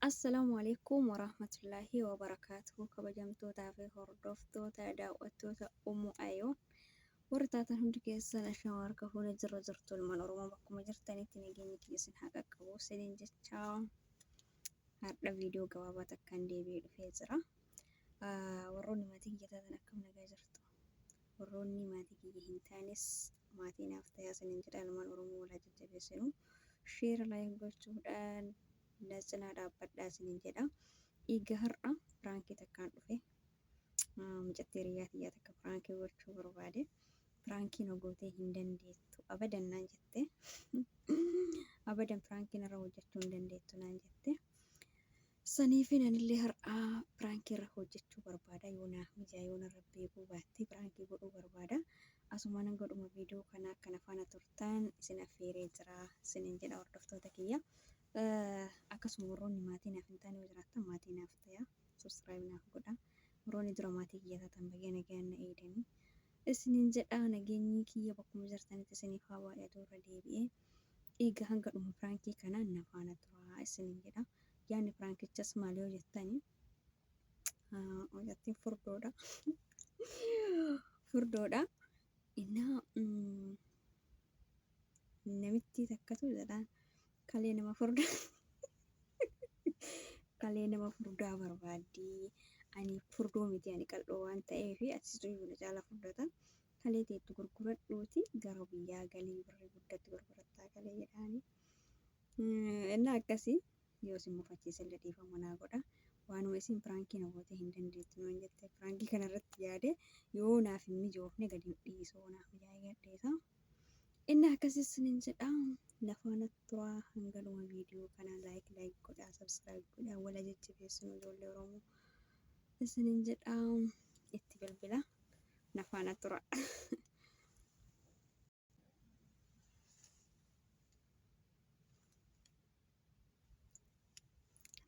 Assalaamu Aleykum Warahmatullaahi Wabarakaatuhu kabajamtootaa fi hordoftoota daawwattoota Ummu Ayoo warri taatan hundi keessan ashama harka fuune jirra jirtu ilmaan Oromoo bakkuma jirtanitti nageenyi kiyya isin haa qaqqabu isiniin jechaa har'a viidiyoo gabaabaa takkaan deebi'ee dhufee jira. Warroonni maatii kiyya taatan akkam nagaa jirtu? Warroonni maatii kiyya hin taanes maatii naaf tayaa isiniin jedha ilmaan Oromoo walaa jajjabeessinu. Sheera like gochuudhaan na cinaa dhaabbadhaa isiniin jedha. Egaa har'a piraankii takkaan dhufe. Mucattii hiriyyaa tiyyaa takka piraankii gochuu barbaade. Piraankii na gootee hin dandeettu abadan naan jette. Abadan piraankii narra hojjechuu hin dandeettu naan jette. Saniifin anillee har'a piraankii irra hojjechuu barbaada. Yoo naaf mijaa'e yoo narra beekuu baatte piraankii godhuu barbaada. Asumaan hanga dhuma viidiyoo kanaa akka na faana turtan isin affeeree jira isiniin jedha hordoftoota kiyya. Akkasuma warroonni maatii naaf hin taane yoo jiraattan maatii naaf ta'aa. Subscribe naaf godha. Warroonni dura maatii kiyya taatan baga nagaan na eegdanii. Isiniin jedha nageenyi kiyya bakkuma jirtanitti isiniif haa baay'atu irra deebi'ee. Eega hanga dhuma piraankii kanaa na faana turaa isiniin jedha. Yaadni piraankichas maal yoo jettani mucattiin furdoodha. Furdoodha. Innaa namittii takkatu jedhaan kalee nama furdaa kalee nama furdaa barbaaddi. Ani furdoo miti ani qal'oo waan ta'eef ati iyyuu na caala furdata. Kalee teettu gurguradhuuti gara biyyaa galii birrii guddatti gurgurattaa kalee jedhaani. Innaa akkasii yoo isin mufachiisellee dhiifama naa godha. Waanuma isin piraankii na gootee hin dandeettu naan jette piraankii kana irratti yaade yoo naaf hin mijoofne gadi hin dhiisu yoo naaf mijaa'e gad dhiisa. Inni akkasii isinin jedha na faana turaa hanga dhuma viidiyoo kanaa laayik laayik godhaa sabskiraayib godhaa wala jajjabeessinu ijoollee Oromoo isinin jedha itti bilbila na faana turaa.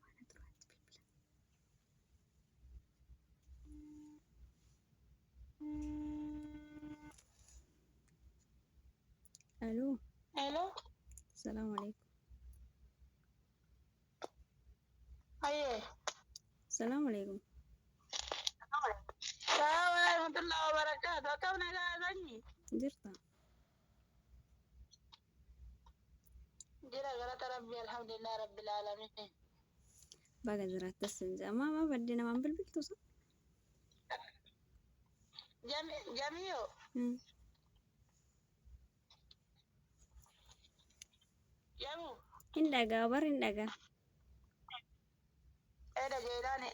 Faana turaatti bilbila. Aloo, Hello. salaamu alaikum. Aye. Salaamu alaikum. Salaam warahmatullahi wabarakatuh. Akkam nagaa sanyi? Jirta? Jira galata rabbi alhamdulillah rabbil alamin. Baga jiraattas sin jedha. Maa maa baddee namaan bilbiltu sa? Jami jamiyo. Jamu. Hin dhagaa bar hin dhagaa. Eda Jeylaani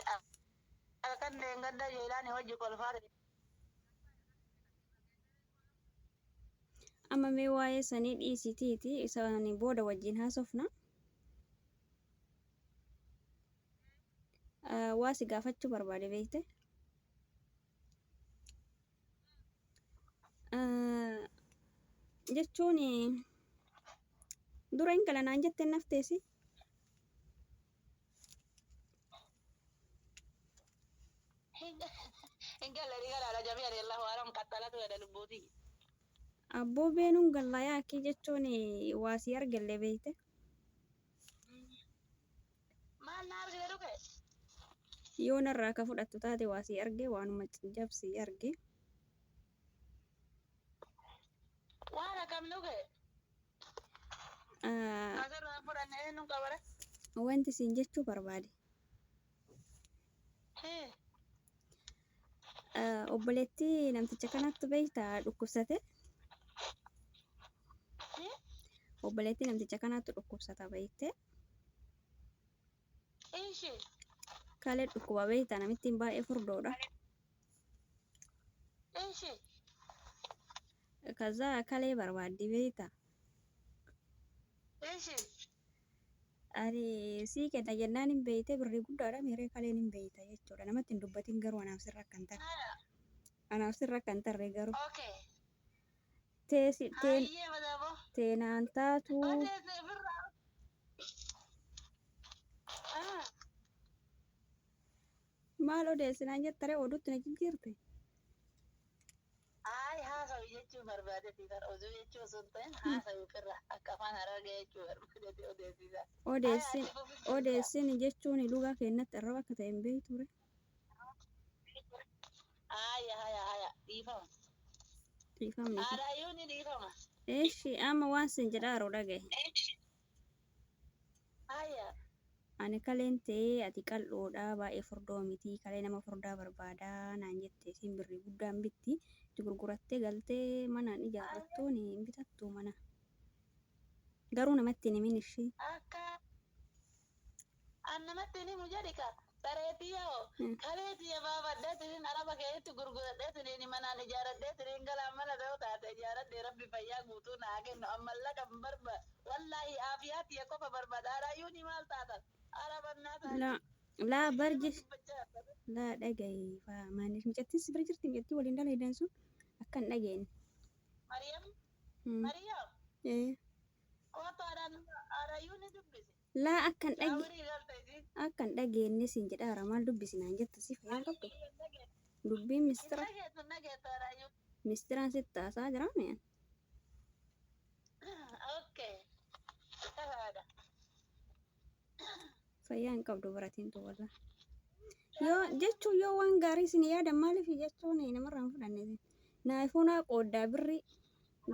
halkan deengadda Jeylaani wajji kolfaa ture. Amma mee waa'ee sanii dhiisitiiti isaan booda wajjin haasofna. Waa si gaafachuu barbaade beekte. Jechuun dura hin gala naan jette nafteesi. Hin galle ni galaadha jamii ani Allahu alam qaxxalatu jedha lubbuuti. Abboo beenuun galla yaakii jechuun waa sii argellee beekte. Maal na argite dhuke? Yoo narraa ka fudhattu taate waa sii arge waanuma jabsii arge. Waan akkam dhuke? Asirraa hin fudhanne eenyuun qabare? Wanti siin jechuu barbaade. Obboleettii namticha kanaatti beekta dhukkubsate. Obboleettii namticha kanaatti dhukkubsata beekte. Ishi. Kalee dhukkuba beekta namittiin baay'ee furdoodha. Ishi. Kaza kalee barbaaddi beekta. Ishi. Ani sii kenna jennaan hin beeyte birrii guddaadha meeree kaleen hin beeyta jechuudha. Namatti hin dubbatin garuu anaaf sirra akka hin tarre. Anaaf sirra akka hin tarre garuu. Okay. Teesi teen Hayyee madaaboo. teenaan taatu Odeesse birraa. Ah. maal odeessinaan jettaree oduutti na jijjiirte. Ay haasawi jechuudha. jechuu barbaadeeti bar oduu jechuu osoo hin ta'in haasa'u ofirra akka afaan Harargee jechuu barbaadeeti odeessiisa. Haya Odeessin itti fufi jirta. odeessin jechuun lugaa keennatti arraba akka ta'e hin beektu re. Haya haya haya dhiifama. Dhiifamni kun. Haadha ni dhiifama. Eeshi amma waan sin jedhaa yeroo dhagahe. Haya. Ani kaleen ta'ee ati qal'oodha baay'ee furdoo miti kalee nama furdaa barbaadaa naan jette isin birrii guddaan bitti itti gurgurattee galtee manaan ijaarrattuun hin bitattu mana. Garuu namatti hin himin ishii. Akka an namatti hin himu jedhi ka sareetiyoo kaleetiyya baafadheetiniin araba keetitti gurguradheetiniin manaan ijaaradheetiniin galaan mana ta'uu taate ijaaradhee rabbi fayyaa guutuu naa kennu an mallaqa hin barba wallaahi aafiyaa tiyya qofa barbaada araayyuuni maal taatan arabannaa Laa taati laa bar nama je dubbachaa jirta. Laa dhagahi faa maanis mucattiin si bira jirti mucattii waliin dalaydan sun akka hin dhageenye. Mariyam Mariyam Ee. kootu araayyuuni dubbisi Laa akka hin dhage shaawirii galta isiin. Akka hin dhageenne siin jedhaara maal dubbisi naan jetta si fayyaan qabdu. Dubbiin Hin mistira dhageettu hin dhageettu araayyuu. mistiraan sitti haasaa jiraa mi'an. Okay. Kasaadha. Fayyaa hin qabdu baratiin tu wallah. Yoo jechuun yoo waan gaarii isin yaadan maaliif jechuun namarraa hin fudhanne isin. Naafuu naa qooddaa birrii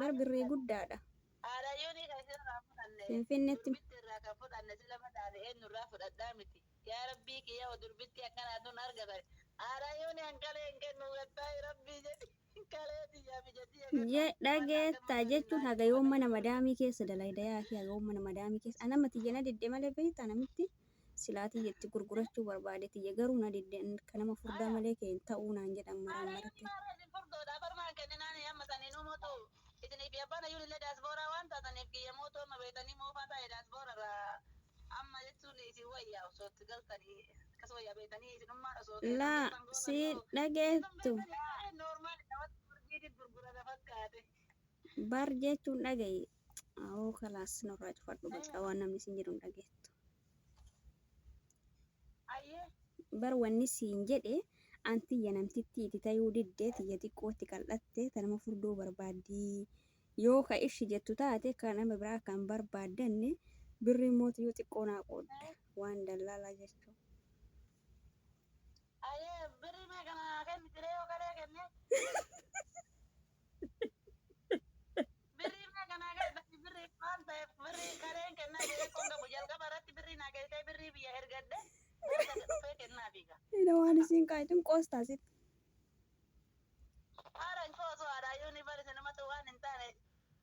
bar birrii guddaadha. Haadhayyuunii kan isin irraa fudhanne Finfinneetti durbitti irraa kan fudhanne sila madaale eenyu irraa fudhadhaa miti. Yaa rabbii kiyya o durbitti akkanaa tun argatan. Haadhayyuunii hanqalee hin kennu gattaa rabbii jedhi kalee tiyyaa fi jedhiyya je kenna. Waan dhageetta akkamii jechuun naa haga yoom mana mana madaamii keessa dalayda yaa akhi haga yoom mana madaamii keessa anama tiyya na didde malee beektaa namitti silaa tiyya itti gurgurachuu barbaade tiyya garuu na didde ka nama furdaa malee kee hin ta'uu naan jedhan maraan Haadhayyuunii maratte. maarra isin furdoodha farmaan kenninaan amma saniinuu mootu isinii fi abbaan ayyuun illee daasbooraa waan taataniif kiyya mootu amma beetanii moofaa ta'e daasboora irraa amma jechuun isin wayyaa osoo itti galtanii akkas wayyaa beetanii isinummaan osoo keessan Laa keessan gootan siin yoo isin dhageettu beetanii normaal namatti murgiitiin gurgurata fakkaate. bar jechuun dhagayi. Awoo kalaas nurraa cufadhu bakka waan namni siin jedhu hin dhageettu. Ayyee. Bar wanni siin jedhe an tiyya namtittii itti tayuu didde tiyya xiqqootti qal'atte ta nama furdoo barbaaddii yoo ka ishi jettu taate ka nama biraa kan barbaaddanne birriin mootiyyuu xiqqoo naa qoodda waan dallaalaa jechuu. Ayyee birrii meeqa naa kenniti ree yoo kalee kenne? Birrii meeqa naa kenniti birrii waan ta'eef birrii kaleen kennaa fi rakkoon qabu jalqaba irratti birrii naa kennitee birrii biyya ergadhe booda dhufee kennaa fiiga. Ina waan isiin qaayituun qoostaa sitti. Haadha hin koosu haadha ni bari sinumatu waan hin taane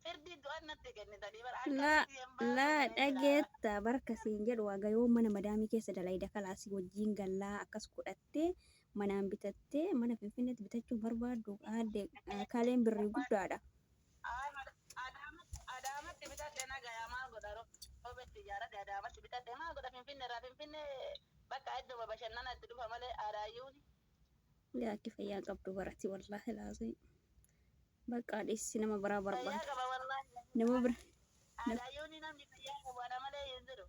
firdii du'an natti kennitanii bara Laa akkamitti hin baasu laa jedhee jira. dhageetta barka siin jedhu haga yoo mana madaamii keessa dalayda kalaasii wajjiin gallaa akkas godhattee manaan bitattee mana Finfinneetti bitachuu barbaaddu aadde kaleen birrii guddaadha. Adaamatti bitadhe nagaya maal godha roobetti ijaaradhe adaamatti bitadhe maal godha finfinne irraa finfinne bakka iddoo bashannana itti dhufa malee haadhaayyuuni. Yaa akki fayyaa qabdu barati wallaahi laazim. Bakka dhiissi nama biraa Fayyaa barbaada. qaba wallaahi. Nama bira Haadhaayyuuni namni fayyaa qabu ana malee hin jiru.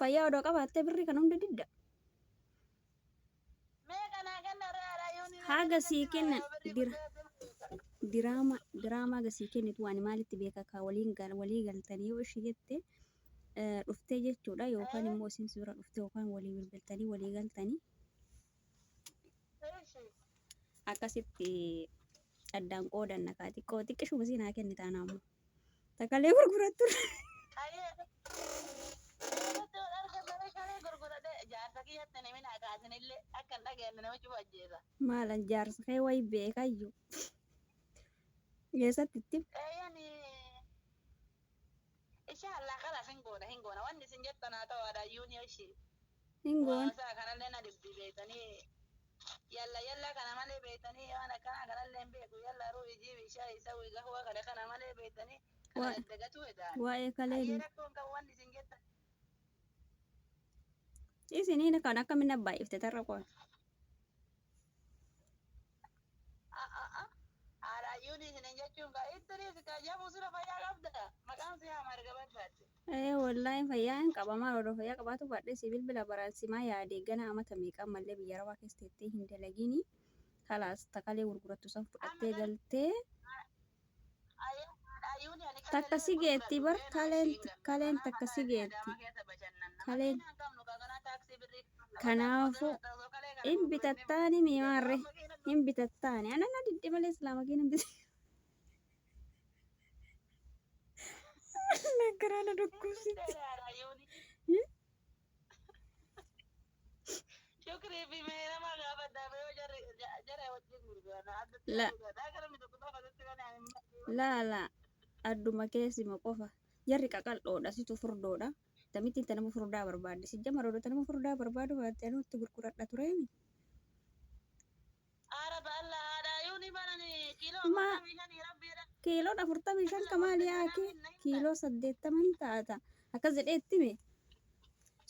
Fayyaa odoo qabaattee birrii kana hunda didda. Meeqa naa kenna ree haadhaayyuuni meeqa Haga sii natti kennan mara birrii dira guddaa diraama diraamaa gasii kennitu waan maalitti beeka ka waliin gal walii galtanii yoo ishii jette dhuftee jechuudha yookaan immoo isin si bira dhuftee yookaan walii bilbiltanii walii galtanii akkasitti addaan qoodanna kaa xiqqoo xiqqishuma siin haa kennita anaa immoo takalee gurgurattu. Ayyee eessatti wal argatan kalee gurguradhe jaarsa kiyyatti ni minaa kaasinillee akka hin dhageenye namichi ajjeesa. Maalan jaarsa kee wayi beekayyuu eessatti itti Eeyyani inshallah kalas hin goona hin goona wanni isin jettan haa ta'u haadhayyuuni ishii. Hin goona. Waasaa kanallee na dhibdi beektanii yalla yalla kana malee beektanii waan akkanaa kanallee hin beeku yalla ruuhi jiibi shaayii sawwi gahwa kana kana malee beektanii kana daddagatuu hedaan. Waa'ee kalee Ayyee rakkoon qabu wanni isin jettan. Isiniin kan akkamiin abbaay'ifte tarra qofa. Haadhayyuuni isinin jechuun kaa ittiriis kaa jabu sira fayyaa qabda maqaan si haa marga barbaadde. Ee wallaahi fayyaa hin qaba maal odoo fayyaa qabaatu baadhee si bilbila baraan simaa yaade gana amata meeqa ammallee biyya arabaa keessa teettee hin dalagini kalaas takalee gurgurattu san Amma fudhattee gar galtee. Takka si geetti bar kaleen kaleen takka si geetti. Kaleen kanaafuu hin bitattaani miimaarre hin bitattaani. Ana na didde malee silaa makiina hin bita. Wallah garaa na dhukkubsitti. La laa laa adduma keessima qofa. Jarri qaqal'oodha situ furdoodha. Tamittiin ta nama furdaa barbaadde. Si jamara odoo ta nama furdaa barbaadu baatte anuu itti gurguradha tureemi. Ma kiiloon 45 ka maali yaaki kiiloo 80 hin taata. Akkas jedhee itti hime.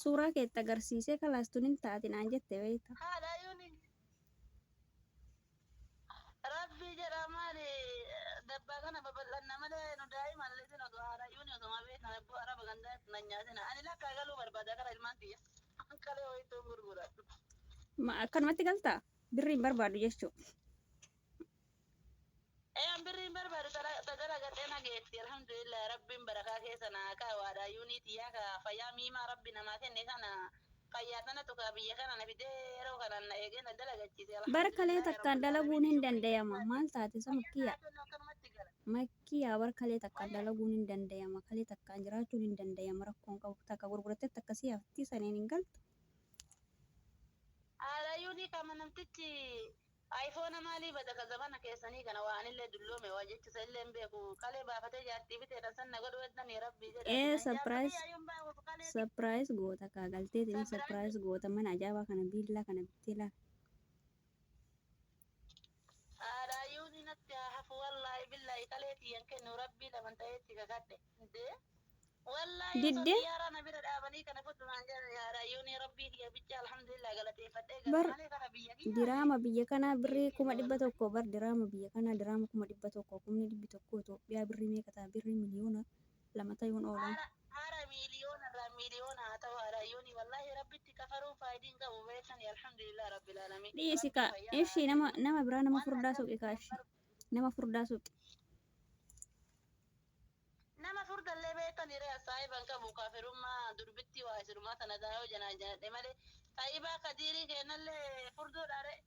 Suuraa kee itti agarsiisee kalaas tun hin taati naan jette beekta. Rabbii jedhaa maali dabbaa kana babal'anna malee nu daa'ima isin osoo haarayyuuni osoma beektan abboo araba gandaa itti nan nyaatina ani lakkaa galuu barbaada kara ilmaan tiyya kalee wayituun gurguradhu. Ma akkanumatti galtaa? Birrii hin barbaadu jechuu. Ee an birrii hin barbaadu ta dalagadhee na geetti alhamdulillah rabbiin barakaa keessa naa kaa'e haadhayyuunii tiyyaa ka fayyaa miimaa rabbi namaa kenne kana fayyaa tanatu kaa biyya kana na fidee yeroo kanaan na eegee na dalagachiise Bar kalee alhamdulillahi takkaan rabbil dalaguun aalamiin hin shukrii dandayama. keessaati Maal taate isa fayyaa makkiya? naa kennu akkanumatti gala. Makkiyaa bar kalee takkaan Wayya dalaguun hin dandayama. Kalee takkaan jiraachuun hin dandayama. Rakkoon qabu takka gurgurattee takka sii haftii saniin hin galtu. Haadhayyuunii kama namtichi iPhone maalii bada ka zamana keessanii kana waa anillee dulloome waa jechusa illee hin beeku kalee baafatee jaartii biteedha san na godhu heddanii rabbii jedhaati Ee nan jaarsa surprise kiyya ayyuun baay'ee kalee surprise goota kaa galteetiin surprise surprise goota mana ajaa'ibaa kana biillaa kana bittee laal. Haadhayyuunii natti haa hafu wallaahi billaahi kalee tiyyan kennu rabbii laman ta'eetti kakadhe dee wallaahi osoo Diddee xiyyaaraa na bira dhaabanii kana fudhu naan jedhan haadhayyuunii rabbii kiyya bicha alhamdulillah galateeffadhee gala bar malee kana biyya kiyyaati diraama biyya kanaa hin birrii kuma kennu dhibba wallaahi. tokko bar diraama biyya kanaa diraama 100,000 100,000 Itoophiyaa birrii meeqa ta'a birrii 2,000,000 ta'uun oolan. Hara hara miiliyoona irraa miiliyoona haa ta'u haadhayyuuni wallaahi rabbitti kafaruun faayidii hin qabu beektani alhamdulillah rabbil aalamiin Dhiisi rabbii kaa fayyaa naa ishii nama kennu nama biraa nama waan furdaa akkas suqi kaa hin ishii barbaadu. nama furdaa suqi. Nama furdallee beektani ree saahiban qabu kaafirummaa durbitti waa isirumaa tana daayoo janaa janadhe malee taayibaa kadiirii kennallee furdoodha ree.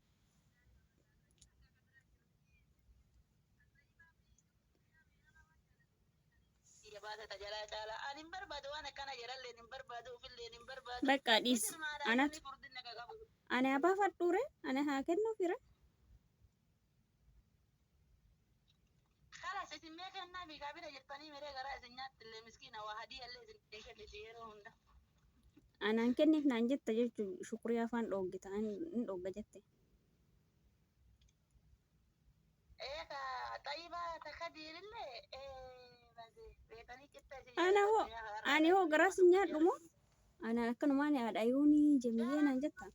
Biyya baase ta jalaa caalaa ani hin barbaadu waan akkana jedhalleen hin barbaadu ufilleen hin barbaadu Bakka dhiisi isinuma anatu haadhayyuuni furdinna ka qabu. ani haa baafadhuure ani haa kennuufire. Kalas isin mee kennaa fi kaabina jettanii meree garaa isin nyaattillee miskiina waa hadiyallee isin hin kenniti yeroo hunda. Anaan kenniif naan jetta jechuun shukrii afaan dhooggita hin dhoogga jette. Ee ka xayyibaa ta kadiirillee ee bade beekanii qixxa isin Ana hoo jala qabdu yaa ani hoo har'aadha garaa sin nyaadhu moo anaan akkanumaan haadha yoonii jemiyyee naan jetta.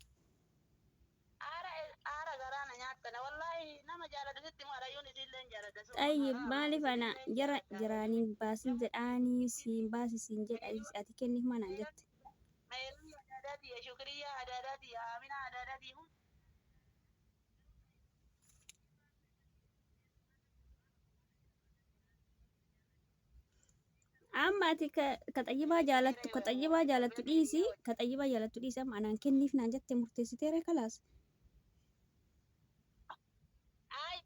Aara aara garaa na nyaattana wallaahi nama jaaladhu sitti moo haadhayyuun isiillee jaaladha sun Xayyib haraama maaliif ana isinillee jara jaaladha jiraaniin baasin jedhaanii siin baasi siin jedha ati kenniif maa naan jette. Meerii adaadaati shukriyaa adaadaati amina adaadaati Amma ati ka ka xayyibaa jaalattu ka xayyibaa jaalattu dhiisi ka xayyibaa jaalattu dhiisi amma anaan kenniif naan jette murteessiteere kalaas. Ay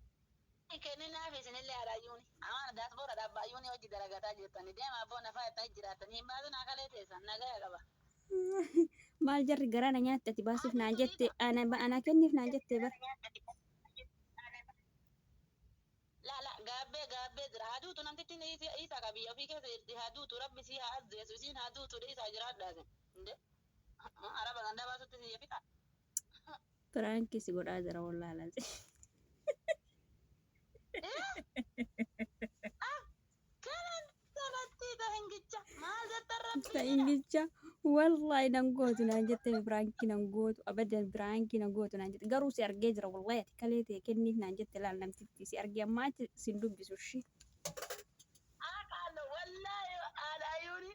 kenninaaf isinillee haadhayyuuni amaan daasboora dhaabbayyuuni hojii dalagataa jirtani deema abboo nafaa ittanii jiraatanii hin baasin akalee teessan nagaya qaba. Maal jarri garaa na nyaatte ati baasiif naan Haadha jette ana ana kenniif naan jette bar. La la gaabbee gaabbee jira haa duutu namtittiin isa qabiyya ofii keessa jirti haa duutu rabbi sii haa ajjeesu isiin haa duutu dhiisaa jiraadhaa isin araba gandaa baasutti siyya fixa. Piraankii si godhaa jira wallaahi lazi. Kanan sanatti ta hingicha maal jettan rabbii Ta jedha. ingicha wallahi nan gootu naan jette piraankii nan gootu abadan piraankii nan gootu naan jette garuu si argee jira wallahi ati kalee ta'e kenniif naan jette laal namtitti si argee ammaa achi sin dubbisu ishii. Aqaalo wallaahi haadhaayuuni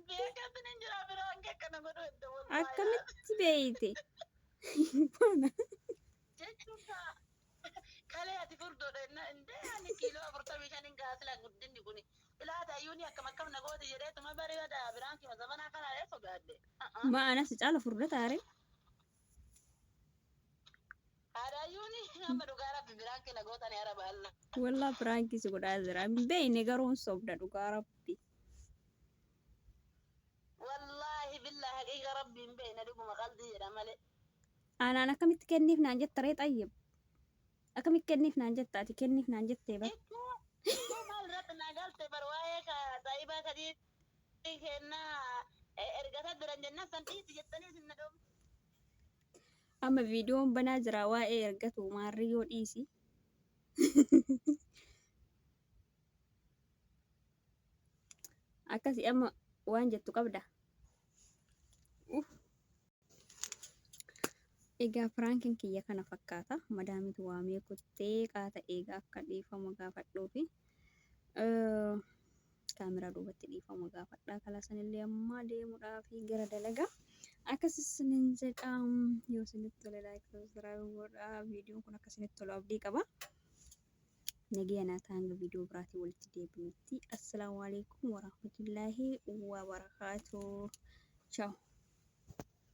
beekatti nin jira biraan akkana godhu hedda wallaahi. Akkamitti beeyte? Baana. Jechuun kalee ati furdoodha inna indee ani kiiloo 45 hin gaasila guddinni kun taate ayyuuni akkam akkam na gooti jedheetuma bari bada biraan kima zabanaa kana ee sodaadhe. Ma anas caala furdataare. Haadha ayyuuni amma dhugaa rabbi biraan kina gootani araba alla. Wallaa piraankii si godhaa jira. Hin beekne garuu hin sobda dhugaa rabbi. Wallaahi billahi haqiiqa rabbi hin beekne dhuguma qaldii jedha malee. Anaan akkamitti kenniif naan jetta ree xayyib. Akkamitti kenniif naan jetta ati kenniif naan jettee bar. Ikkoo ikkoo maal irratti naa galte bar waa'ee ka xayyibaa kadii kennaa ergata diran jennaan san dhiisi jettanii isin na dhoofne. Amma viidiyoon banaa jira waa'ee ergatu maarriyyoo dhiisi. Akkasi amma waan jettu qabda. Uff. Egaa piraankiin kiyya kana fakkaata. Madaamitu waamee kuttee qaata eegaa akka dhiifama gaafadhuufi. Kaameraa duubatti dhiifama gaafadhaa. Kalaasanillee ammaa deemuudhaafi gara dalagaa. Akkas isinin jedha. Yoo isinitti tole like subscribe godhaa. Viidiyoon kun akka isinitti tolu abdii qaba. Nagaya naa ta'aa hanga viidiyoo biraatiin walitti deebinutti. Assalaamu alaikum warahmatullaahi wabarakaatuh. Ciao.